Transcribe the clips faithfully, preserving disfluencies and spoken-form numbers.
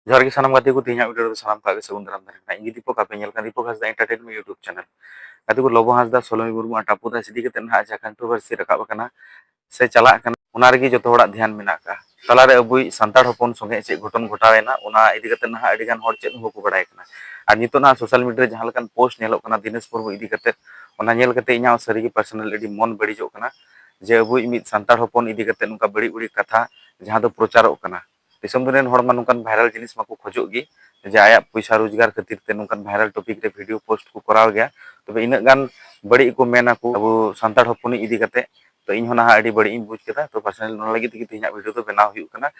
ᱡᱚᱦᱟᱨ ᱜᱮ ᱥᱟᱱᱟᱢ ᱜᱟᱛᱮ ᱠᱚ, ᱛᱮᱦᱮᱧᱟᱜ video ᱨᱮ ᱥᱟᱱᱟᱢ ᱠᱚᱣᱟᱜ ᱜᱮ ᱥᱟᱹᱜᱩᱱ ᱫᱟᱨᱟᱢ ᱛᱟᱦᱮᱱ ᱠᱟᱱᱟ᱾ ᱤᱧ ᱜᱮ ᱫᱤᱯᱚᱠ, ᱟᱯᱮ ᱧᱮᱞ ᱠᱟᱱ ᱫᱤᱯᱚᱠ ᱦᱟᱸᱥᱫᱟ Entertainment YouTube channel᱾ ᱜᱟᱛᱮ ᱠᱚ, ᱞᱚᱵᱚ ᱦᱟᱸᱥᱫᱟ, ᱥᱳᱞᱳᱢᱤ ᱢᱩᱨᱢᱩ ᱟᱨ ᱴᱟᱯᱩ ᱫᱟᱥ ᱤᱫᱤ ᱠᱟᱛᱮ ᱱᱟᱦᱟᱜ ᱡᱟᱦᱟᱸ controversy ᱨᱟᱠᱟᱵ ᱟᱠᱟᱱᱟ ᱥᱮ ᱪᱟᱞᱟᱜ ᱠᱟᱱᱟ, ᱚᱱᱟ ᱨᱮᱜᱮ ᱡᱚᱛᱚ ᱦᱚᱲᱟᱜ ᱫᱷᱮᱭᱟᱱ ᱢᱮᱱᱟᱜ ᱟᱠᱟᱫᱼᱟ᱾ ᱛᱟᱞᱟᱨᱮ ᱟᱵᱚᱭᱤᱡ ᱥᱟᱱᱛᱟᱲ ᱦᱚᱯᱚᱱ ᱥᱚᱸᱜᱮ ᱪᱮᱫ ᱜᱷᱚᱴᱚᱱ ᱜᱷᱚᱴᱟᱣ ᱮᱱᱟ, ᱚᱱᱟ ᱤᱫᱤ ᱠᱟᱛᱮ ᱱᱟᱦᱟᱜ ᱟᱹᱰᱤ ᱜᱟᱱ ᱦᱚᱲ ᱪᱮᱫ ᱦᱚᱸ ᱵᱟᱠᱚ ᱵᱟᱲᱟᱭ ᱠᱟᱱᱟ᱾ ᱟᱨ ᱱᱤᱛᱚᱜ ᱱᱟᱦᱟᱜ social media ᱨᱮ ᱡᱟᱦᱟᱸ ᱞᱮᱠᱟᱱ post ᱧᱮᱞᱚᱜ ᱠᱟᱱᱟ ᱫᱤᱱᱮᱥ ᱢᱩᱨᱢᱩ ᱤᱫᱤ ᱠᱟᱛᱮ, ᱚᱱᱟ ᱧᱮᱞ ᱠᱟᱛᱮ ᱤᱧᱟᱹᱜ ᱥᱟᱹᱨᱤᱜᱮ personal ᱟᱹᱰᱤ ᱢᱚᱱ ᱵᱟᱹᱲᱤᱡᱚᱜ ᱠᱟᱱᱟ ᱡᱮ ᱟᱵᱚᱭᱤᱡ ᱢᱤᱫ ᱥᱟᱱᱛᱟᱲ ᱦᱚᱯᱚᱱ ᱤᱫᱤ ᱠᱟᱛᱮ ᱱᱚᱝᱠᱟ ᱵᱟᱹᱲᱤᱡ ᱵᱟᱹᱲᱤᱡ ᱠᱟᱛᱷᱟ ᱡᱟᱦᱟᱸ ᱫᱚ ᱯᱨᱚᱪᱟᱨᱚᱜ ᱠᱟᱱᱟ᱾ ᱫᱤᱥᱚᱢ ᱫᱩᱱᱤᱭᱟᱹ ᱨᱮᱱ ᱦᱚᱲ ᱢᱟ ᱱᱚᱝᱠᱟᱱ viral ᱡᱤᱱᱤᱥ ᱢᱟᱠᱚ ᱠᱷᱚᱡᱚᱜ ᱜᱮ, ᱡᱮ ᱟᱭᱟᱜ ᱯᱚᱭᱥᱟ ᱨᱳᱡᱽᱜᱟᱨ ᱠᱷᱟᱹᱛᱤᱨ ᱛᱮ ᱱᱚᱝᱠᱟᱱ viral topic ᱨᱮ video post ᱠᱚ ᱠᱚᱨᱟᱣ ᱜᱮᱭᱟ᱾ ᱛᱚᱵᱮ ᱤᱱᱟᱹᱜ ᱜᱟᱱ ᱵᱟᱹᱲᱤᱡ ᱠᱚ ᱢᱮᱱ ᱟᱠᱚ ᱟᱵᱚ ᱥᱟᱱᱛᱟᱲ ᱦᱚᱯᱚᱱᱤᱡ ᱤᱫᱤ ᱠᱟᱛᱮ, ᱛᱚ ᱤᱧ ᱦᱚᱸ ᱱᱟᱦᱟᱜ ᱟᱹᱰᱤ ᱵᱟᱹᱲᱤᱡ ᱤᱧ ᱵᱩᱡᱽ ᱠᱮᱫᱟ᱾ ᱛᱚ personal ᱱᱚᱣᱟ ᱞᱟᱹᱜᱤᱫ ᱛᱮᱜᱮ ᱛᱮᱦᱮᱧᱟᱜ video ᱫᱚ ᱵᱮᱱᱟᱣ ᱦᱩᱭᱩᱜ ᱠᱟᱱᱟ,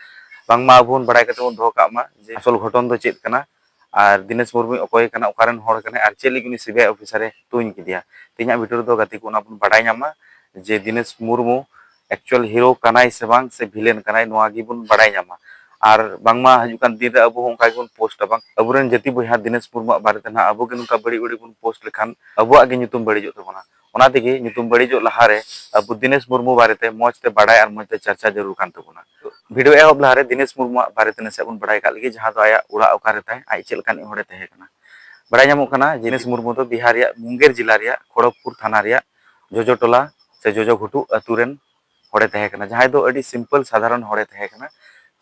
ᱵᱟᱝᱢᱟ ᱟᱵᱚ ᱵᱚᱱ ᱵᱟᱲᱟᱭ ᱠᱠᱟᱛᱮ ᱵᱚᱱ ᱫᱚᱦᱚ ᱠᱟᱜ ᱢᱟ ᱡᱮ ᱟᱥᱚᱞ ᱜᱷᱚᱴᱚᱱ ᱫᱚ ᱪᱮᱫ ᱠᱟᱱᱟ, ᱟᱨ ᱫᱤᱱᱮᱥ ᱢᱩᱨᱢᱩ ᱚᱠᱚᱭ ᱠᱟᱱᱟ, ᱚᱠᱟ ᱨᱮᱱ ᱦᱚᱲ ᱠᱟᱱᱟᱭ, ᱟᱨ ᱪᱮᱫ ᱞᱟᱹᱜᱤᱫ ᱩᱱᱤ CBI officer ᱮ ᱛᱩᱧ ᱠᱮᱫᱮᱭᱟ᱾ ᱛᱮᱦᱮᱧᱟᱜ video ᱨᱮᱫᱚ ᱜᱟᱛᱮ ᱠᱚ ᱚᱱᱟ ᱵᱚᱱ ᱵᱟᱰᱟᱭ ᱧᱟᱢᱟ ᱡᱮ ᱫᱤᱱᱮᱥ ᱢᱩᱨᱢᱩ actual hero ᱠᱟᱱᱟᱭ ᱥᱮ ᱵᱟᱝ, ᱥᱮ villain ᱠᱟᱱᱟᱭ, ᱱᱚᱣᱟ ᱜᱮᱵᱚᱱ ᱵᱟᱰᱟᱭ ᱧᱟᱢᱟ᱾ ᱟᱨ ᱵᱟᱝᱢᱟ ᱦᱤᱡᱩᱜ ᱠᱟᱱ ᱫᱤᱱ ᱨᱮ ᱟᱵᱚ ᱦᱚᱸ ᱚᱱᱠᱟ ᱜᱮᱵᱚᱱ post ᱟ, ᱵᱟᱝ ᱟᱵᱚᱨᱮᱱ ᱡᱟᱹᱛᱤ ᱵᱚᱭᱦᱟ ᱫᱤᱱᱮᱥ ᱢᱩᱨᱢᱩᱣᱟᱜ ᱵᱟᱨᱮᱛᱮ ᱱᱟᱦᱟᱜ ᱟᱵᱚ ᱜᱮ ᱱᱚᱝᱠᱟ ᱵᱟᱹᱲᱤᱡ ᱵᱟᱹᱲᱤᱡ ᱵᱚᱱ post ᱞᱮᱠᱷᱟᱱ ᱟᱵᱚᱣᱟᱜ ᱜᱮ ᱧᱩᱛᱩᱢ ᱵᱟᱹᱲᱤᱡᱚᱜ ᱛᱟᱵᱚᱱᱟ᱾ ᱚᱱᱟ ᱛᱮᱜᱮ ᱧᱩᱛᱩᱢ ᱵᱟᱹᱲᱤᱡᱚᱜ ᱞᱟᱦᱟᱨᱮ ᱟᱵᱚ ᱫᱤᱱᱮᱥ ᱢᱩᱨᱢᱩ ᱵᱟᱨᱮᱛᱮ ᱢᱚᱸᱡᱽ ᱛᱮ ᱵᱟᱰᱟᱭ ᱟᱨ ᱢᱚᱸᱡᱽ ᱛᱮ ᱪᱟᱨᱪᱟ ᱡᱟᱹᱨᱩᱲ ᱠᱟᱱ ᱛᱟᱵᱚᱱᱟ᱾ Video ᱮᱦᱚᱵ ᱞᱟᱦᱟᱨᱮ ᱫᱤᱱᱮᱥ ᱢᱩᱨᱢᱩᱣᱟᱜ ᱵᱟᱨᱮᱛᱮ ᱱᱟᱥᱮᱭᱟᱜ ᱵᱚᱱ ᱵᱟᱰᱟᱭ ᱠᱟᱜ ᱞᱮᱜᱮ, ᱡᱟᱦᱟᱸ ᱫᱚ ᱟᱭᱟᱜ ᱚᱲᱟᱜ ᱚᱠᱟᱨᱮ ᱛᱟᱦᱮᱸ, ᱟᱡ ᱪᱮᱫ ᱞᱮᱠᱟᱱᱤᱡ ᱦᱚᱲᱮ ᱛᱟᱦᱮᱸ ᱠᱟᱱᱟ᱾ ᱵᱟᱰᱟᱭ ᱧᱟᱢᱚᱜ ᱠᱟᱱᱟ ᱡᱮ ᱫᱤᱱᱮᱥ ᱢᱩᱨᱢᱩ ᱫᱚ ᱵᱤᱦᱟᱨ ᱨᱮᱭᱟᱜ ᱢᱩᱝᱜᱮᱨ ᱡᱮᱞᱟ ᱨᱮᱭᱟᱜ ᱠᱷᱚᱲᱚᱜᱽᱯᱩᱨ ᱛᱷᱟᱱᱟ ᱨᱮᱭᱟᱜ ᱡᱚᱡᱚ ᱴᱚᱞᱟ ᱥᱮ ᱡᱚᱡᱚ ᱜᱷᱩᱴᱩ ᱟᱹᱛᱩ ᱨᱮᱱ ᱦᱚᱲᱮ ᱛᱟᱦᱮᱸ ᱠᱟᱱᱟ, ᱡᱟᱦᱟᱸᱭ ᱫᱚ ᱟᱹᱰᱤ simple ᱥᱟᱫᱷᱟᱨᱚᱱ ᱦᱚᱲᱮ ᱛᱟᱦᱮᱸ ᱠᱟᱱᱟ᱾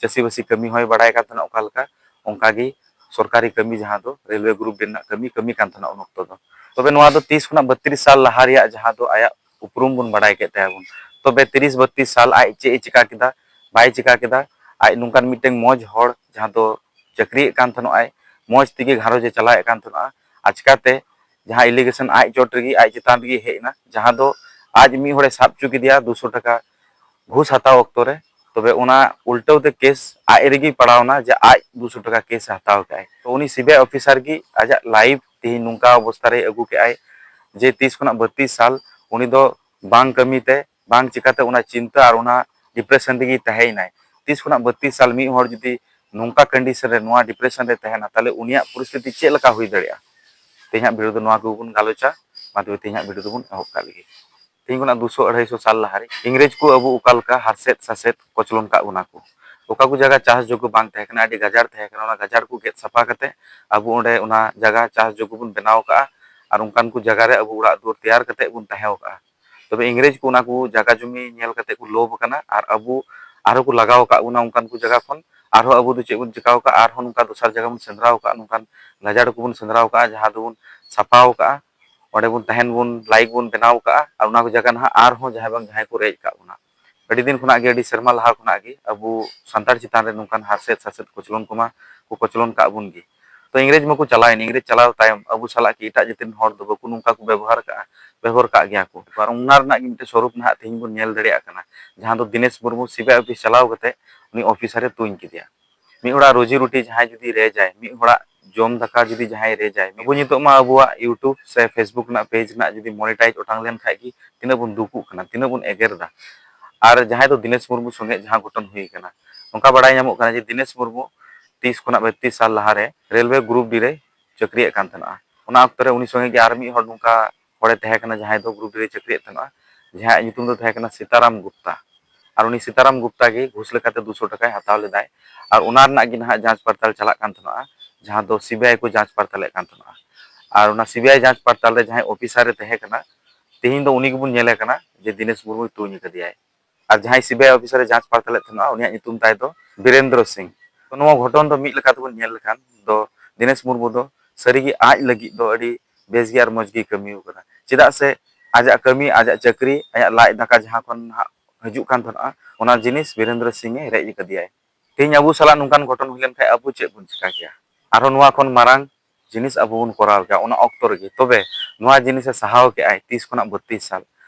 ᱪᱟᱹᱥᱤᱵᱟᱹᱥᱤ ᱠᱟᱹᱢᱤ ᱦᱚᱸᱭ ᱵᱟᱲᱟᱭ ᱠᱟᱱ ᱛᱟᱦᱮᱱᱟ ᱚᱠᱟ ᱞᱮᱠᱟ, ᱚᱱᱠᱟᱜᱮ ᱥᱚᱨᱠᱟᱨᱤ ᱠᱟᱹᱢᱤ ᱡᱟᱦᱟᱸ ᱫᱚ railway group ᱨᱮᱱᱟᱜ ᱠᱟᱹᱢᱤ, ᱠᱟᱹᱢᱤ ᱠᱟᱱ ᱛᱟᱦᱮᱱᱟ ᱩᱱ ᱚᱠᱛᱚ ᱫᱚ᱾ ᱛᱚᱵᱮ ᱱᱚᱣᱟ ᱫᱚ ᱛᱤᱥ ᱠᱷᱚᱱᱟᱜ ᱵᱚᱛᱛᱨᱤᱥ ᱥᱟᱞ ᱞᱟᱦᱟ ᱨᱮᱭᱟᱜ ᱡᱟᱦᱟᱸ ᱫᱚ ᱟᱭᱟᱜ ᱩᱯᱨᱩᱢ ᱵᱚᱱ ᱵᱟᱲᱟᱭ ᱠᱮᱫ ᱛᱟᱭᱟ ᱵᱚᱱ᱾ ᱛᱚᱵᱮ ᱛᱤᱨᱤᱥ ᱵᱚᱛᱛᱨᱤᱥ ᱥᱟᱞ ᱟᱡ ᱪᱮᱫ ᱮ ᱪᱤᱠᱟ ᱠᱮᱫᱟ, ᱵᱟᱭ ᱪᱤᱠᱟ ᱠᱮᱫᱟ, ᱟᱡ ᱱᱚᱝᱠᱟᱱ ᱢᱤᱫᱴᱮᱱ ᱢᱚᱡᱽ ᱦᱚᱲ ᱡᱟᱦᱟᱸ ᱫᱚ ᱪᱟᱹᱠᱨᱤᱭᱮᱫ ᱠᱟᱱ ᱛᱟᱦᱮᱱᱚᱜᱼᱟᱭ, ᱢᱚᱡᱽ ᱛᱮᱜᱮ ᱜᱷᱟᱨᱚᱸᱡᱽ ᱮ ᱪᱟᱞᱟᱣᱮᱫ ᱠᱟᱱ ᱛᱟᱦᱮᱱᱚᱜᱼᱟ, ᱟᱪᱠᱟᱛᱮ ᱡᱟᱦᱟᱸ allegation ᱟᱡ ᱪᱚᱴ ᱨᱮᱜᱮ, ᱟᱡ ᱪᱮᱛᱟᱱ ᱨᱮᱜᱮ ᱦᱮᱡ ᱮᱱᱟ, ᱡᱟᱦᱟᱸ ᱫᱚ ᱟᱡ ᱢᱤᱫ ᱦᱚᱲᱮ ᱥᱟᱵ ᱦᱚᱪᱚ ᱠᱮᱫᱮᱭᱟ ᱫᱩᱥᱚ ᱴᱟᱠᱟ ᱜᱷᱩᱥ ᱦᱟᱛᱟᱣ ᱚᱠᱛᱚ ᱨᱮ᱾ ᱛᱚᱵᱮ ᱚᱱᱟ ᱩᱞᱴᱟᱹᱣ ᱛᱮ case ᱟᱡ ᱨᱮᱜᱮ ᱯᱟᱲᱟᱣ ᱮᱱᱟ ᱡᱮ ᱟᱡ ᱫᱩᱥᱚ ᱴᱟᱠᱟ case ᱮ ᱦᱟᱛᱟᱣ ᱠᱮᱜᱼᱟᱭ᱾ ᱛᱚ ᱩᱱᱤ CBI officer ᱜᱮ ᱟᱡᱟᱜ life ᱛᱮᱦᱮᱧ ᱱᱚᱝᱠᱟ ᱚᱵᱚᱥᱛᱟ ᱨᱮᱭ ᱟᱹᱜᱩ ᱠᱮᱜᱼᱟᱭ ᱡᱮ ᱛᱤᱥ ᱠᱷᱚᱱᱟᱜ ᱵᱚᱛᱛᱨᱤᱥ ᱥᱟᱞ ᱩᱱᱤ ᱫᱚ ᱵᱟᱝ ᱠᱟᱹᱢᱤ ᱛᱮ, ᱵᱟᱝ ᱪᱤᱠᱟᱛᱮ ᱚᱱᱟ ᱪᱤᱱᱛᱟᱹ ᱟᱨ ᱚᱱᱟ depression ᱨᱮᱜᱮ ᱛᱟᱦᱮᱸᱭᱮᱱᱟᱭ᱾ ᱛᱤᱥ ᱠᱷᱚᱱᱟᱜ ᱵᱚᱛᱛᱨᱤᱥ ᱥᱟᱞ ᱢᱤᱫ ᱦᱚᱲ ᱡᱩᱫᱤ ᱱᱚᱝᱠᱟ condition ᱨᱮ, ᱱᱚᱣᱟ depression ᱨᱮ ᱛᱟᱦᱮᱱᱟ, ᱛᱟᱦᱞᱮ ᱩᱱᱤᱭᱟᱜ ᱯᱚᱨᱤᱥᱛᱷᱤᱛᱤ ᱪᱮᱫ ᱞᱮᱠᱟ ᱦᱩᱭ ᱫᱟᱲᱮᱭᱟᱜᱼᱟ? ᱛᱮᱦᱮᱧᱟᱜ video ᱫᱚ ᱱᱚᱣᱟ ᱠᱚᱵᱚᱱ ᱜᱟᱞᱚᱪᱟ᱾ ᱢᱟ ᱛᱚᱵᱮ ᱛᱮᱦᱮᱧᱟᱜ video ᱫᱚᱵᱚᱱ ᱮᱦᱚᱵ ᱠᱟᱜ ᱞᱮᱜᱮ᱾ ᱛᱮᱦᱮᱧ ᱠᱷᱚᱱᱟᱜ ᱫᱩᱥᱚ ᱟᱹᱲᱟᱹᱭᱥᱚ ᱥᱟᱞ ᱞᱟᱦᱟᱨᱮ ᱤᱝᱨᱮᱡᱽ ᱠᱚ ᱟᱵᱚ ᱚᱠᱟ ᱞᱮᱠᱟ ᱦᱟᱨᱥᱮᱫ ᱥᱟᱥᱮᱫ ᱠᱚᱪᱞᱚᱱ ᱠᱟᱜ ᱵᱚᱱᱟ ᱠᱚ, ᱚᱠᱟ ᱠᱚ ᱡᱟᱭᱜᱟ ᱪᱟᱥ ᱡᱳᱜᱽᱜᱚ ᱵᱟᱝ ᱛᱟᱦᱮᱸ ᱠᱟᱱᱟ, ᱟᱹᱰᱤ ᱜᱟᱡᱟᱲ ᱛᱟᱦᱮᱸ ᱠᱟᱱᱟ, ᱚᱱᱟ ᱜᱟᱡᱟᱲ ᱠᱚ ᱜᱮᱫ ᱥᱟᱯᱷᱟ ᱠᱟᱛᱮ ᱟᱵᱚ ᱚᱸᱰᱮ ᱚᱱᱟ ᱡᱟᱭᱜᱟ ᱪᱟᱥ ᱡᱳᱜᱽᱜᱚ ᱵᱚᱱ ᱵᱮᱱᱟᱣ ᱠᱟᱜᱼᱟ᱾ ᱟᱨ ᱚᱱᱠᱟᱱ ᱠᱚ ᱡᱟᱭᱜᱟ ᱨᱮ ᱟᱵᱚ ᱚᱲᱟᱜ ᱫᱩᱣᱟᱹᱨ ᱛᱮᱭᱟᱨ ᱠᱟᱛᱮ ᱵᱚᱱ ᱛᱟᱦᱮᱸ ᱠᱟᱜᱼᱟ᱾ ᱛᱚᱵᱮ ᱤᱝᱨᱮᱡᱽ ᱠᱚ ᱚᱱᱟ ᱠᱚ ᱡᱟᱭᱜᱟ ᱡᱚᱢᱤ ᱧᱮᱞ ᱠᱟᱛᱮ ᱠᱚ ᱞᱳᱵᱷ ᱟᱠᱟᱱᱟ ᱟᱨ ᱟᱵᱚ ᱟᱨᱦᱚᱸ ᱠᱚ ᱞᱟᱜᱟᱣ ᱟᱠᱟᱫ ᱵᱚᱱᱟ ᱚᱱᱠᱟᱱ ᱠᱚ ᱡᱟᱭᱜᱟ ᱠᱷᱚᱱ᱾ ᱟᱨᱦᱚᱸ ᱟᱵᱚ ᱫᱚ ᱪᱮᱫ ᱵᱚᱱ ᱪᱤᱠᱟᱹᱣ ᱟᱠᱟᱫᱼᱟ, ᱟᱨᱦᱚᱸ ᱱᱚᱝᱠᱟ ᱫᱚᱥᱟᱨ ᱡᱟᱭᱜᱟ ᱵᱚᱱ ᱥᱮᱸᱫᱽᱨᱟ ᱟᱠᱟᱫᱼᱟ, ᱱᱚᱝᱠᱟᱱ ᱜᱟᱡᱟᱲ ᱠᱚᱵᱚᱱ ᱥᱮᱸᱫᱽᱨᱟ ᱟᱠᱟᱫᱼᱟ, ᱡᱟᱦᱟᱸ ᱫᱚᱵᱚᱱ ᱥᱟᱯᱷᱟ ᱟᱠᱟᱫᱼᱟ, ᱚᱸᱰᱮ ᱵᱚᱱ ᱛᱟᱦᱮᱱ ᱵᱚᱱ ᱞᱟᱭᱤᱠ ᱵᱚᱱ ᱵᱮᱱᱟᱣ ᱟᱠᱟᱫᱼᱟ᱾ ᱟᱨ ᱚᱱᱟ ᱠᱚ ᱡᱟᱭᱜᱟ ᱱᱟᱦᱟᱜ ᱟᱨᱦᱚᱸ ᱡᱟᱦᱟᱸᱭ ᱵᱟᱝ ᱡᱟᱦᱟᱸᱭ ᱠᱚ ᱨᱮᱡ ᱟᱠᱟᱫ ᱵᱚᱱᱟ᱾ ᱟᱹᱰᱤ ᱫᱤᱱ ᱠᱷᱚᱱᱟᱜ ᱜᱮ, ᱟᱹᱰᱤ ᱥᱮᱨᱢᱟ ᱞᱟᱦᱟ ᱠᱷᱚᱱᱟᱜ ᱜᱮ ᱟᱵᱚ ᱥᱟᱱᱛᱟᱲ ᱪᱮᱛᱟᱱ ᱨᱮ ᱱᱚᱝᱠᱟᱱ ᱦᱟᱨᱥᱮᱫ ᱥᱟᱥᱮᱫ ᱠᱚᱪᱞᱚᱱ ᱠᱚᱢᱟ ᱠᱚ ᱠᱚᱪᱞᱚᱱ ᱠᱟᱜ ᱵᱚᱱ ᱜᱮ᱾ ᱛᱚ ᱤᱝᱨᱮᱡᱽ ᱢᱟᱠᱚ ᱪᱟᱞᱟᱣᱮᱱ, ᱤᱝᱨᱮᱡᱽ ᱪᱟᱞᱟᱣ ᱛᱟᱭᱚᱢ ᱟᱵᱚ ᱥᱟᱞᱟᱜ ᱠᱤ ᱮᱴᱟᱜ ᱡᱟᱹᱛᱤ ᱨᱮᱱ ᱦᱚᱲ ᱫᱚ ᱵᱟᱠᱚ ᱱᱚᱝᱠᱟ ᱠᱚ ᱵᱮᱵᱚᱦᱟᱨ ᱠᱟᱜᱼᱟ? ᱵᱮᱵᱚᱦᱟᱨ ᱠᱟᱜ ᱜᱮᱭᱟ ᱠᱚ᱾ ᱟᱨ ᱚᱱᱟ ᱨᱮᱱᱟᱜ ᱜᱮ ᱢᱤᱫᱴᱮᱱ ᱥᱚᱨᱩᱯ ᱱᱟᱦᱟᱜ ᱛᱮᱦᱮᱧ ᱵᱚᱱ ᱧᱮᱞ ᱫᱟᱲᱮᱭᱟᱜ ᱠᱟᱱᱟ, ᱡᱟᱦᱟᱸ ᱫᱚ ᱫᱤᱱᱮᱥ ᱢᱩᱨᱢᱩ ᱥᱤᱵᱤᱟᱭ ᱚᱯᱷᱤᱥ ᱪᱟᱞᱟᱣ ᱠᱟᱛᱮ ᱩᱱᱤ ᱚᱯᱷᱤᱥᱟᱨᱮ ᱛᱩᱧ ᱠᱮᱫᱮᱭᱟ᱾ ᱢᱤᱫ ᱦᱚᱲᱟᱜ ᱨᱩᱡᱤ ᱨᱩᱴᱤ ᱡᱟᱦᱟᱸᱭ ᱡᱩᱫᱤ ᱨᱮᱡᱟᱭ, ᱢᱤᱫ ᱦᱚᱲᱟᱜ ᱡᱚᱢ ᱫᱟᱠᱟ ᱡᱩᱫᱤ ᱡᱟᱦᱟᱸᱭ ᱨᱮᱡᱟᱭ, ᱟᱵᱚ ᱱᱤᱛᱚᱜ ᱢᱟ ᱟᱵᱚᱣᱟᱜ YouTube ᱥᱮ Facebook ᱨᱮᱱᱟᱜ ᱯᱮᱡᱽ ᱨᱮᱱᱟᱜ ᱡᱩᱫᱤ ᱢᱚᱱᱤᱴᱟᱭᱤᱡᱽ ᱚᱴᱟᱝ ᱞᱮᱱ ᱠᱷᱟᱡ ᱜᱮ ᱛᱤᱱᱟᱹᱜ ᱵᱚᱱ ᱫᱩᱠᱩᱜ ᱠᱟᱱᱟ, ᱛᱤᱱᱟᱹᱜ ᱵᱚᱱ ᱮᱜᱮᱨ ᱮᱫᱟ᱾ ᱟᱨ ᱡᱟᱦᱟᱸᱭ ᱫᱚ ᱫᱤᱱᱮᱥ ᱢᱩᱨᱢᱩ ᱥᱚᱸᱜᱮ ᱡᱟᱦᱟᱸ ᱜᱷᱚᱴᱚᱱ ᱦᱩᱭ ᱠᱟᱱᱟ, ᱱᱚᱝᱠᱟ ᱵᱟᱲᱟᱭ ᱧᱟᱢᱚᱜ ᱠᱟᱱᱟ ᱡᱮ ᱫᱤᱱᱮᱥ ᱢᱩᱨᱢᱩ ᱛᱤᱥ ᱠᱷᱚᱱᱟᱜ ᱵᱟᱛᱛᱤᱥ ᱥᱟᱞ ᱞᱟᱦᱟᱨᱮ ᱨᱮᱞᱣᱮ ᱜᱨᱩᱯ ᱰᱤ ᱨᱮ ᱪᱟᱹᱠᱨᱤᱭᱮᱫ ᱠᱟᱱ ᱛᱟᱦᱮᱱᱟ᱾ ᱚᱱᱟ ᱚᱠᱛᱚ ᱨᱮ ᱩᱱᱤ ᱥᱚᱸᱜᱮ ᱜᱮ ᱟᱨ ᱢᱤᱫ ᱦᱚᱲ ᱱᱚᱝᱠᱟ ᱦᱚᱲᱮ ᱛᱟᱦᱮᱸ ᱠᱟᱱᱟ, ᱡᱟᱦᱟᱸᱭ ᱫᱚ ᱜᱨᱩᱯ ᱰᱤ ᱨᱮ ᱪᱟᱹᱠᱨᱤᱭᱮᱫ ᱛᱟᱦᱮᱱᱟ, ᱡᱟᱦᱟᱸᱭᱟᱜ ᱧᱩᱛᱩᱢ ᱫᱚ ᱛᱟᱦᱮᱸ ᱠᱟᱱᱟ ᱥᱤᱛᱟᱨᱟᱢ ᱜᱩᱯᱛᱟ᱾ ᱟᱨ ᱩᱱᱤ ᱥᱤᱛᱟᱨᱟᱢ ᱜᱩᱯᱛᱟ ᱜᱮ ᱜᱷᱩᱥ ᱞᱮᱠᱟᱛᱮ ᱫᱩᱥᱚ ᱴᱟᱠᱟᱭ ᱦᱟᱛᱟᱣ ᱞᱮᱫᱟᱭ᱾ ᱟᱨ ᱚᱱᱟ ᱨᱮᱱᱟᱜ ᱜᱮ ᱱᱟᱦᱟᱜ ᱡᱟᱸᱪ ᱯᱟᱲᱛᱟᱞ ᱪᱟᱞᱟᱜ ᱠᱟᱱ ᱛᱟᱦᱮᱱᱟ, ᱡᱟᱦᱟᱸ ᱫᱚ ᱥᱤᱵᱤᱟᱭ ᱠᱚ ᱡᱟᱸᱪ ᱯᱟᱲᱛᱟᱞᱮᱫ ᱠᱟᱱ ᱛᱟᱦᱮᱱᱟ᱾ ᱟᱨ ᱚᱱᱟ ᱥᱤᱵᱤᱟᱭ ᱡᱟᱸᱪ ᱯᱟᱲᱛᱟᱞ ᱨᱮ ᱡᱟᱦᱟᱸᱭ ᱚᱯᱷᱤᱥᱟᱨ ᱮ ᱛᱟᱦᱮᱸ ᱠᱟᱱᱟ, ᱛᱮᱦᱮᱧ ᱫᱚ ᱩᱱᱤ ᱜᱮᱵᱚᱱ ᱧᱮᱞᱮ ᱠᱟᱱᱟ ᱡᱮ ᱫᱤᱱᱮᱥ ᱢᱩᱨᱢᱩᱭ ᱛᱩᱧ ᱟᱠᱟᱫᱮᱭᱟᱭ᱾ ᱟᱨ ᱡᱟᱦᱟᱸᱭ ᱥᱤᱵᱤᱟᱭ ᱚᱯᱷᱤᱥᱟᱨ ᱮ ᱡᱟᱸᱪ ᱯᱟᱲᱛᱟᱞᱮᱫ ᱛᱟᱦᱮᱱᱟ, ᱩᱱᱤᱭᱟᱜ ᱧᱩᱛᱩᱢ ᱛᱟᱭ ᱫᱚ ᱵᱤᱨᱮᱱᱫᱨᱚ ᱥᱤᱝ᱾ ᱛᱚ, ᱱᱚᱣᱟ ᱜᱷᱚᱴᱚᱱ ᱫᱚ ᱢᱤᱫ ᱞᱮᱠᱟ ᱛᱮᱵᱚᱱ ᱧᱮᱞ ᱞᱮᱠᱷᱟᱱ ᱫᱚ ᱫᱤᱱᱮᱥ ᱢᱩᱨᱢᱩ ᱫᱚ ᱥᱟᱹᱨᱤᱜᱮ ᱟᱡ ᱞᱟᱹᱜᱤᱫ ᱫᱚ ᱟᱹᱰᱤ ᱵᱮᱥ ᱜᱮ ᱟᱨ ᱢᱚᱡᱽ ᱜᱮ ᱠᱟᱹᱢᱤ ᱟᱠᱟᱫᱟ᱾ ᱪᱮᱫᱟᱜ ᱥᱮ ᱟᱡᱟᱜ ᱠᱟᱹᱢᱤ, ᱟᱡᱟᱜ ᱪᱟᱹᱠᱨᱤ, ᱟᱭᱟᱜ ᱞᱟᱡ ᱫᱟᱠᱟ ᱡᱟᱦᱟᱸ ᱠᱷᱚᱱ ᱱᱟᱦᱟᱜ ᱦᱤᱡᱩᱜ ᱠᱟᱱ ᱛᱟᱦᱮᱱᱟ, ᱚᱱᱟ ᱡᱤᱱᱤᱥ ᱵᱤᱨᱮᱱᱫᱨᱚ ᱥᱤᱝ ᱮ ᱨᱮᱡ ᱟᱠᱟᱫᱮᱭᱟᱭ᱾ ᱛᱮᱦᱮᱧ ᱟᱵᱚ ᱥᱟᱞᱟᱜ ᱱᱚᱝᱠᱟᱱ ᱜᱷᱚᱴᱚᱱ ᱦᱩᱭ ᱞᱮᱱᱠᱷᱟᱱ ᱟᱵᱚ ᱪᱮᱫ ᱵᱚᱱ ᱪᱤᱠᱟ ᱠᱮᱭᱟ? ᱟᱨᱦᱚᱸ ᱱᱚᱣᱟ ᱠᱷᱚᱱ ᱢᱟᱨᱟᱝ ᱡᱤᱱᱤᱥ ᱟᱵᱚ ᱵᱚᱱ ᱠᱚᱨᱟᱣ ᱠᱮᱭᱟ ᱚᱱᱟ ᱚᱠᱛᱚ ᱨᱮᱜᱮ᱾ ᱛᱚᱵᱮ ᱱᱚᱣᱟ ᱡᱤᱱᱤᱥ ᱮ ᱥᱟᱦᱟᱣ ᱠᱮᱜᱼᱟᱭ ᱛᱤᱥ ᱠᱷᱚᱱᱟᱜ ᱵᱚᱛᱛᱤᱥ ᱥᱟᱞ,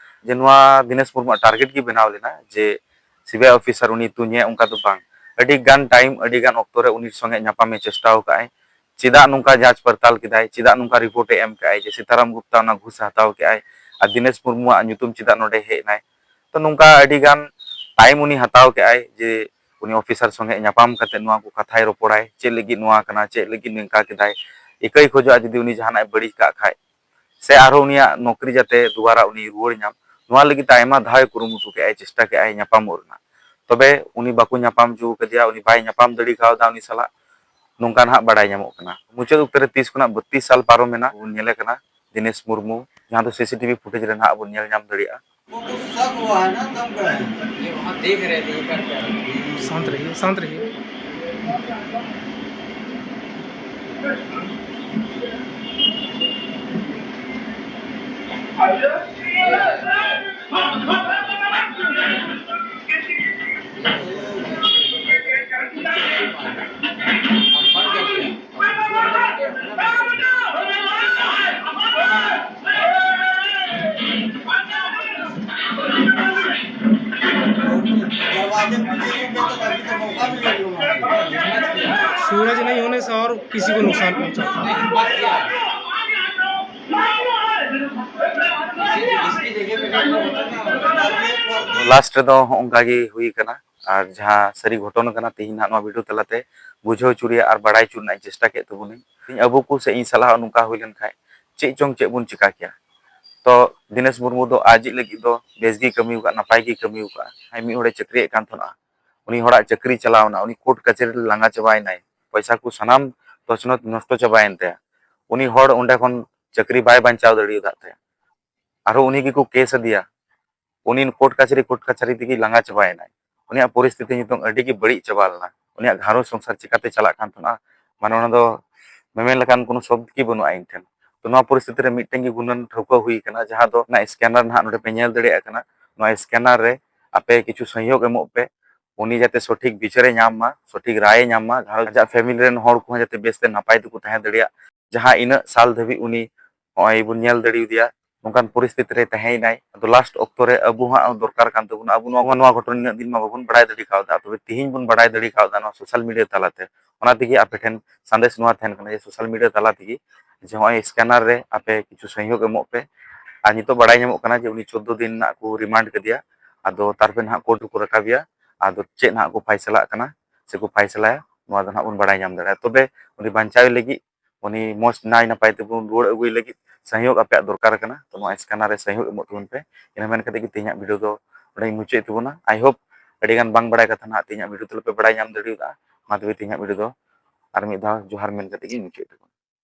ᱡᱮ ᱱᱚᱣᱟ ᱫᱤᱱᱮᱥ ᱢᱩᱨᱢᱩᱣᱟᱜ ᱴᱟᱨᱜᱮᱴ ᱜᱮ ᱵᱮᱱᱟᱣ ᱞᱮᱱᱟ ᱡᱮ ᱥᱤᱵᱤᱟᱭ ᱚᱯᱷᱤᱥᱟᱨ ᱩᱱᱤ ᱛᱩᱧᱮ, ᱚᱱᱠᱟ ᱫᱚ ᱵᱟᱝ᱾ ᱟᱹᱰᱤ ᱜᱟᱱ ᱴᱟᱭᱤᱢ, ᱟᱹᱰᱤ ᱜᱟᱱ ᱚᱠᱛᱚ ᱨᱮ ᱩᱱᱤ ᱥᱚᱸᱜᱮ ᱧᱟᱯᱟᱢᱮ ᱪᱮᱥᱴᱟ ᱟᱠᱟᱫᱼᱟᱭ᱾ ᱪᱮᱫᱟᱜ ᱱᱚᱝᱠᱟ ᱡᱟᱸᱪ ᱯᱟᱲᱛᱟᱞ ᱠᱮᱫᱟᱭ? ᱪᱮᱫᱟᱜ ᱱᱚᱝᱠᱟ ᱨᱤᱯᱳᱨᱴ ᱮ ᱮᱢ ᱠᱮᱜᱼᱟᱭ ᱡᱮ ᱥᱤᱛᱟᱨᱟᱢ ᱜᱩᱯᱛᱟ ᱚᱱᱟ ᱜᱷᱩᱥ ᱮ ᱦᱟᱛᱟᱣ ᱠᱮᱜᱼᱟᱭ ᱟᱨ ᱫᱤᱱᱮᱥ ᱢᱩᱨᱢᱩᱣᱟᱜ ᱧᱩᱛᱩᱢ ᱪᱮᱫᱟᱜ ᱱᱚᱰᱮ ᱦᱮᱡ ᱮᱱᱟᱭ? ᱛᱚ, ᱱᱚᱝᱠᱟ ᱟᱹᱰᱤ ᱜᱟᱱ ᱴᱟᱭᱤᱢ ᱩᱱᱤ ᱦᱟᱛᱟᱣ ᱠᱮᱜᱼᱟᱭ ᱡᱮ ᱩᱱᱤ ᱚᱯᱷᱤᱥᱟᱨ ᱥᱚᱸᱜᱮ ᱧᱟᱯᱟᱢ ᱠᱟᱛᱮ ᱱᱚᱣᱟ ᱠᱚ ᱠᱟᱛᱷᱟᱭ ᱨᱚᱯᱚᱲᱟᱭ, ᱪᱮᱫ ᱞᱟᱹᱜᱤᱫ ᱱᱚᱣᱟ ᱠᱟᱱᱟ, ᱪᱮᱫ ᱞᱟᱹᱜᱤᱫ ᱱᱚᱝᱠᱟ ᱠᱮᱫᱟᱭ, ᱤᱠᱟᱹᱭ ᱠᱷᱚᱡᱚᱜᱼᱟ ᱡᱩᱫᱤ ᱩᱱᱤ ᱡᱟᱦᱟᱱᱟᱜ ᱮ ᱵᱟᱹᱲᱤᱡ ᱠᱟᱜ ᱠᱷᱟᱡ, ᱥᱮ ᱟᱨᱦᱚᱸ ᱩᱱᱤᱭᱟᱜ ᱱᱚᱠᱨᱤ ᱡᱟᱛᱮ ᱫᱩᱵᱟᱨᱟ ᱩᱱᱤ ᱨᱩᱣᱟᱹᱲ ᱧᱟᱢ, ᱱᱚᱣᱟ ᱞᱟᱹᱜᱤᱫ ᱛᱮ ᱟᱭᱢᱟ ᱫᱷᱟᱣ ᱮ ᱠᱩᱨᱩᱢᱩᱴᱩ ᱠᱮᱜᱼᱟᱭ, ᱪᱮᱥᱴᱟ ᱠᱮᱜᱼᱟᱭ ᱧᱟᱯᱟᱢᱚᱜ ᱨᱮᱱᱟᱜ᱾ ᱛᱚᱵᱮ ᱩᱱᱤ ᱵᱟᱠᱚ ᱧᱟᱯᱟᱢ ᱦᱚᱪᱚ ᱠᱟᱫᱮᱭᱟ, ᱩᱱᱤ ᱵᱟᱭ ᱧᱟᱯᱟᱢ ᱫᱟᱲᱮ ᱠᱟᱣᱫᱟ ᱩᱱᱤ ᱥᱟᱞᱟᱜ, ᱱᱚᱝᱠᱟ ᱱᱟᱦᱟᱜ ᱵᱟᱲᱟᱭ ᱧᱟᱢᱚᱜ ᱠᱟᱱᱟ᱾ ᱢᱩᱪᱟᱹᱫ ᱚᱠᱛᱮ ᱨᱮ ᱛᱤᱥ ᱠᱷᱚᱱᱟᱜ ᱵᱚᱛᱛᱨᱤᱥ ᱥᱟᱞ ᱯᱟᱨᱚᱢ ᱮᱱᱟ, ᱵᱚᱱ ᱧᱮᱞᱮ ᱠᱟᱱᱟ ᱫᱤᱱᱮᱥ ᱢᱩᱨᱢᱩ, ᱡᱟᱦᱟᱸ ᱫᱚ ᱥᱤᱥᱤᱴᱤᱵᱷᱤ ᱯᱷᱩᱴᱮᱡᱽ ᱨᱮ ᱱᱟᱦᱟᱜ ᱵᱚᱱ ᱧᱮᱞ ᱧᱟᱢ ᱫᱟᱲᱮᱭᱟᱜᱼᱟ᱾ वो तो शक हुआ है ना, दम पे है। ये वहाँ देख रहे थे, ये कर क्या रहे हैं? शांत रहिए, शांत रहिए। सूरज नहीं होने से और किसी को नुकसान पहुंचा। ᱞᱟᱥᱴ ᱨᱮᱫᱚ ᱦᱚᱸᱜᱼᱚᱝᱠᱟ ᱜᱮ ᱦᱩᱭ ᱠᱟᱱᱟ᱾ ᱟᱨ ᱡᱟᱦᱟᱸ ᱥᱟᱹᱨᱤ ᱜᱷᱚᱴᱚᱱᱟ ᱠᱟᱱᱟ, ᱛᱮᱦᱮᱧ ᱱᱟᱦᱟᱜ ᱱᱚᱣᱟ ᱵᱷᱤᱰᱤᱭᱳ ᱛᱟᱞᱟᱛᱮ ᱵᱩᱡᱷᱟᱹᱣ ᱦᱚᱪᱚ ᱨᱮᱭᱟᱜ ᱟᱨ ᱵᱟᱲᱟᱭ ᱦᱚᱪᱚ ᱨᱮᱱᱟᱜ ᱤᱧ ᱪᱮᱥᱴᱟ ᱠᱮᱫ ᱛᱟᱵᱚᱱᱟᱹᱧ᱾ ᱛᱮᱦᱮᱧ ᱟᱵᱚ ᱠᱚ ᱥᱮ ᱤᱧ ᱥᱟᱞᱟᱜ ᱦᱚᱸ ᱱᱚᱝᱠᱟ ᱦᱩᱭ ᱞᱮᱱᱠᱷᱟᱡ ᱪᱮᱫ ᱪᱚᱝ ᱪᱮᱫ ᱵᱚᱱ ᱪᱤᱠᱟ ᱠᱮᱭᱟ? ᱛᱚ ᱫᱤᱱᱮᱥ ᱢᱩᱨᱢᱩ ᱫᱚ ᱟᱡ ᱞᱟᱹᱜᱤᱫ ᱫᱚ ᱵᱮᱥ ᱜᱮᱭ ᱠᱟᱹᱢᱤ ᱟᱠᱟᱫ, ᱱᱟᱯᱟᱭ ᱜᱮᱭ ᱠᱟᱹᱢᱤ ᱟᱠᱟᱫ᱾ ᱟᱡ ᱢᱤᱫ ᱦᱚᱲᱮ ᱪᱟᱹᱠᱨᱤᱭᱮᱫ ᱠᱟᱱ ᱛᱟᱦᱮᱱᱟ, ᱩᱱᱤ ᱦᱚᱲᱟᱜ ᱪᱟᱹᱠᱨᱤ ᱪᱟᱞᱟᱣ ᱮᱱᱟ, ᱩᱱᱤ ᱠᱳᱨᱴ ᱠᱟᱪᱷᱟᱹᱨᱤ ᱨᱮ ᱞᱟᱸᱜᱟ ᱪᱟᱵᱟᱭᱮᱱᱟᱭ, ᱯᱚᱭᱥᱟ ᱠᱚ ᱥᱟᱱᱟᱢ ᱛᱚᱪᱱᱚᱪ ᱱᱚᱥᱴᱚ ᱪᱟᱵᱟᱭᱮᱱ ᱛᱟᱭᱟ᱾ ᱩᱱᱤ ᱦᱚᱲ ᱚᱸᱰᱮ ᱠᱷᱚᱱ ᱪᱟᱹᱠᱨᱤ ᱵᱟᱭ ᱵᱟᱧᱪᱟᱣ ᱫᱟᱲᱮᱭᱟᱫᱟᱜ ᱛᱟᱭᱟ, ᱟᱨᱦᱚᱸ ᱩᱱᱤ ᱜᱮᱠᱚ ᱠᱮᱥ ᱟᱫᱮᱭᱟ᱾ ᱩᱱᱤ ᱠᱳᱨᱴ ᱠᱟᱪᱷᱟᱹᱨᱤ, ᱠᱳᱨᱴ ᱠᱟᱪᱷᱟᱹᱨᱤ ᱛᱮᱜᱮ ᱞᱟᱸᱜᱟ ᱪᱟᱵᱟᱭᱮᱱᱟᱭ᱾ ᱩᱱᱤᱭᱟᱜ ᱯᱚᱨᱤᱥᱛᱷᱤᱛᱤ ᱱᱤᱛᱚᱝ ᱟᱹᱰᱤ ᱜᱮ ᱵᱟᱹᱲᱤᱡ ᱪᱟᱵᱟ ᱞᱮᱱᱟ᱾ ᱩᱱᱤᱭᱟᱜ ᱜᱷᱟᱨᱚᱸᱡᱽ ᱥᱚᱝᱥᱟᱨ ᱪᱤᱠᱟᱛᱮ ᱪᱟᱞᱟᱜ ᱠᱟᱱ ᱛᱟᱦᱮᱱᱟ, ᱢᱟᱱᱮ ᱚᱱᱟ ᱫᱚ ᱢᱮᱢᱮᱱ ᱞᱮᱠᱟᱱ ᱠᱳᱱᱳ ᱥᱚᱵᱫ ᱜᱮ ᱵᱟᱹᱱᱩᱜᱼᱟ ᱤᱧ ᱴᱷᱮᱱ᱾ ᱛᱚ ᱱᱚᱣᱟ ᱯᱚᱨᱤᱥᱛᱷᱤᱛᱤ ᱨᱮ ᱢᱤᱫᱴᱮᱱ ᱜᱮ ᱜᱩᱱᱟᱹᱱ ᱴᱷᱟᱹᱣᱠᱟᱹ ᱦᱩᱭ ᱠᱟᱱᱟ, ᱡᱟᱦᱟᱸ ᱫᱚ ᱚᱱᱟ ᱥᱠᱮᱱᱟᱨ ᱱᱟᱦᱟᱜ ᱱᱚᱰᱮ ᱯᱮ ᱧᱮᱞ ᱫᱟᱲᱮᱭᱟᱜ ᱠᱟᱱᱟ᱾ ᱱᱚᱣᱟ ᱥᱠᱮᱱᱟᱨ ᱨᱮ ᱟᱯᱮ ᱠᱤᱪᱷᱩ ᱥᱚᱦᱭᱳᱜᱽ ᱮᱢᱚᱜ ᱯᱮ, ᱩᱱᱤ ᱡᱟᱛᱮ ᱥᱚᱴᱷᱤᱠ ᱵᱤᱪᱟᱹᱨᱮ ᱧᱟᱢ ᱢᱟ, ᱥᱚᱴᱷᱤᱠ ᱨᱟᱭᱮ ᱧᱟᱢ ᱢᱟ, ᱜᱷᱟᱨᱚᱸᱡᱽ, ᱟᱡᱟᱜ ᱯᱷᱮᱢᱤᱞᱤ ᱨᱮᱱ ᱦᱚᱲ ᱠᱚᱦᱚᱸ ᱡᱟᱛᱮ ᱵᱮᱥᱛᱮ ᱱᱟᱯᱟᱭ ᱛᱮᱠᱚ ᱛᱟᱦᱮᱸ ᱫᱟᱲᱮᱭᱟᱜ᱾ ᱡᱟᱦᱟᱸ ᱤᱱᱟᱹᱜ ᱥᱟᱞ ᱫᱷᱟᱹᱵᱤᱡ ᱩᱱᱤ ᱱᱚᱜᱼᱚᱭ ᱵᱚᱱ ᱧᱮᱞ ᱫᱟᱲᱮᱭᱟᱫᱮᱭᱟ, ᱱᱚᱝᱠᱟᱱ ᱯᱚᱨᱤᱥᱛᱷᱤᱛᱤ ᱨᱮ ᱛᱟᱦᱮᱸᱭᱮᱱᱟᱭ᱾ ᱟᱫᱚ ᱞᱟᱥᱴ ᱚᱠᱛᱚ ᱨᱮ ᱟᱵᱚ ᱦᱟᱸᱜ ᱫᱚᱨᱠᱟᱨ ᱠᱟᱱ ᱛᱟᱵᱚᱱᱟ, ᱟᱵᱚ ᱱᱚᱣᱟ, ᱱᱚᱣᱟ ᱜᱷᱚᱴᱚᱱᱟ ᱤᱱᱟᱹᱜ ᱫᱤᱱ ᱢᱟ ᱵᱟᱵᱚᱱ ᱵᱟᱲᱟᱭ ᱫᱟᱲᱮ ᱠᱟᱣᱫᱟ, ᱛᱚᱵᱮ ᱛᱤᱦᱤᱧ ᱵᱚᱱ ᱵᱟᱲᱟᱭ ᱫᱟᱲᱮ ᱠᱟᱣᱫᱟ ᱱᱚᱣᱟ ᱥᱳᱥᱟᱞ ᱢᱤᱰᱤᱭᱟ ᱛᱟᱞᱟᱛᱮ᱾ ᱚᱱᱟ ᱛᱮᱜᱮ ᱟᱯᱮ ᱴᱷᱮᱱ ᱥᱟᱸᱫᱮᱥ ᱱᱚᱣᱟ ᱛᱟᱦᱮᱱ ᱠᱟᱱᱟ ᱡᱮ ᱥᱳᱥᱟᱞ ᱢᱤᱰᱤᱭᱟ ᱛᱟᱞᱟ ᱛᱮᱜᱮ ᱡᱮ ᱱᱚᱜᱼᱚᱭ ᱥᱠᱮᱱᱟᱨ ᱨᱮ ᱟᱯᱮ ᱠᱤᱪᱷᱩ ᱥᱚᱦᱭᱳᱜᱽ ᱮᱢᱚᱜ ᱯᱮ᱾ ᱟᱨ ᱱᱤᱛᱚᱜ ᱵᱟᱲᱟᱭ ᱧᱟᱢᱚᱜ ᱠᱟᱱᱟ ᱡᱮ ᱩᱱᱤ ᱪᱳᱫᱽᱫᱳ ᱫᱤᱱ ᱨᱮᱱᱟᱜ ᱠᱚ ᱨᱤᱢᱟᱱᱰ ᱠᱮᱫᱮᱭᱟ᱾ ᱟᱫᱚ ᱛᱟᱨᱯᱚᱨᱮ ᱱᱟᱦᱟᱜ ᱠᱳᱨᱴ ᱨᱮᱠᱚ ᱨᱟᱠᱟᱵᱮᱭᱟ᱾ ᱟᱫᱚ ᱪᱮᱫ ᱱᱟᱦᱟᱜ ᱠᱚ ᱯᱷᱟᱭᱥᱟᱞᱟᱜ ᱠᱟᱱᱟ ᱥᱮᱠᱚ ᱯᱷᱟᱭᱥᱟᱞᱟᱭᱟ, ᱱᱚᱣᱟ ᱫᱚ ᱱᱟᱦᱟᱜ ᱵᱚᱱ ᱵᱟᱲᱟᱭ ᱧᱟᱢ ᱫᱟᱲᱮᱭᱟᱜᱼᱟ᱾ ᱛᱚᱵᱮ ᱩᱱᱤ ᱵᱟᱧᱪᱟᱣ ᱞᱟᱹᱜᱤᱫ, ᱩᱱᱤ ᱢᱚᱡᱽ ᱱᱟᱭ ᱱᱟᱯᱟᱭ ᱛᱮᱵᱚᱱ ᱨᱩᱣᱟᱹᱲ ᱟᱹᱜᱩᱭ ᱞᱟᱹᱜᱤᱫ ᱥᱚᱦᱭᱳᱜᱽ ᱟᱯᱮᱭᱟᱜ ᱫᱚᱨᱠᱟᱨ ᱠᱟᱱᱟ᱾ ᱛᱚ ᱱᱚᱣᱟ ᱥᱠᱮᱱᱟᱨ ᱨᱮ ᱥᱚᱦᱭᱳᱜᱽ ᱮᱢᱚᱜ ᱛᱟᱵᱚᱱ ᱯᱮ᱾ ᱤᱱᱟᱹ ᱢᱮᱱ ᱠᱟᱛᱮ ᱜᱮ ᱛᱮᱦᱮᱧᱟᱜ ᱵᱷᱤᱰᱤᱭᱳ ᱫᱚ ᱚᱸᱰᱮᱧ ᱢᱩᱪᱟᱹᱫ ᱛᱟᱵᱚᱱᱟ᱾ I hope ᱟᱹᱰᱤ ᱜᱟᱱ ᱵᱟᱝ ᱵᱟᱲᱟᱭ ᱠᱟᱛᱷᱟ ᱱᱟᱦᱟᱜ ᱛᱮᱦᱮᱧᱟᱜ video ᱛᱟᱞᱟ ᱯᱮ ᱵᱟᱲᱟᱭ ᱧᱟᱢ ᱫᱟᱲᱮᱭᱟᱫᱟ᱾ ᱢᱟ ᱛᱚᱵᱮ ᱛᱮᱦᱮᱧᱟᱜ video ᱫᱚ ᱟᱨ ᱢᱤᱫ ᱫᱷᱟᱣ ᱡᱚᱦᱟᱨ ᱢᱮᱱ ᱠᱟᱛᱮ ᱜᱤᱧ ᱢᱩᱪᱟᱹᱫ ᱮᱫᱟ᱾